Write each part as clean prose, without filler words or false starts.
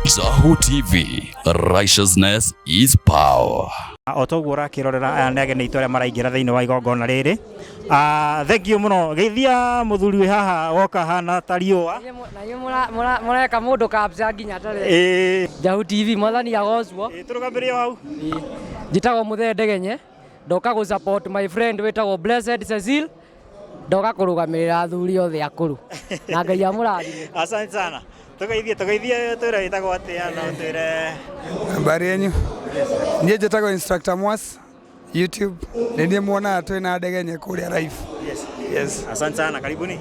Zahu TV, righteousness is power. O toguo ũrakĩrorera aya nĩ ageni aitũ arĩa maraingĩra thĩinĩ wa igongona rĩrĩ. Ah, thank you mũno. Geithia mũthuri wĩ haha woka hana ta riũa. Na inyuĩ mũreka mũndũ capture nginya tarĩ Njahu TV, mwathani agocwo. Tũrũgamĩrĩre hau. Njĩtagwo Mũthee Ndegenye, ndoka gũ support my friend wĩtagwo Blessed Cecil, ndoka kũrũgamĩrĩra athuri othe akũrũ na Ngai amũrathime. Asante sana. Tũgeithie, tũgeithie, twĩre wĩtagwo atĩa na ũtwĩre. Habari yenyu? Niĩ njĩtagwo Instructor Mwas YouTube. Nĩ niĩ muonaga twĩ na Ndegenye kũrĩa live. Yes. Yes. Asante sana, karibuni.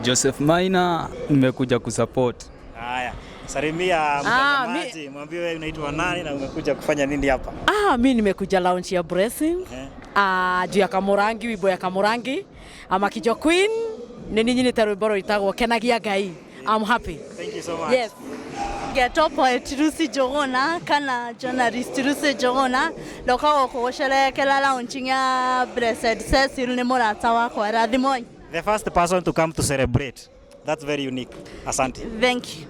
Joseph Maina, nimekuja kusupport. Haya, salimia mtazamaji, mwambie wewe unaitwa nani na umekuja kufanya nini hapa? Ah, mi nimekuja launch ya Blessing. Ah, juu ya Kamurangi, wimbo ya Kamurangi. Ama Kijo Queen, nĩ ninyinĩte rwĩmbo rwĩtagwo Kenagia Ngai. I'm happy. Thank you so much. Yes. Ngetwo poet Lucy Njuguna kana journalist Lucy Njuguna, ndoka gũkũ gũcerehekera launching ya Blessed Cecil, nĩ mũrata wakwa, rathimoi. The first person to come to celebrate. That's very unique. Asante. Thank you.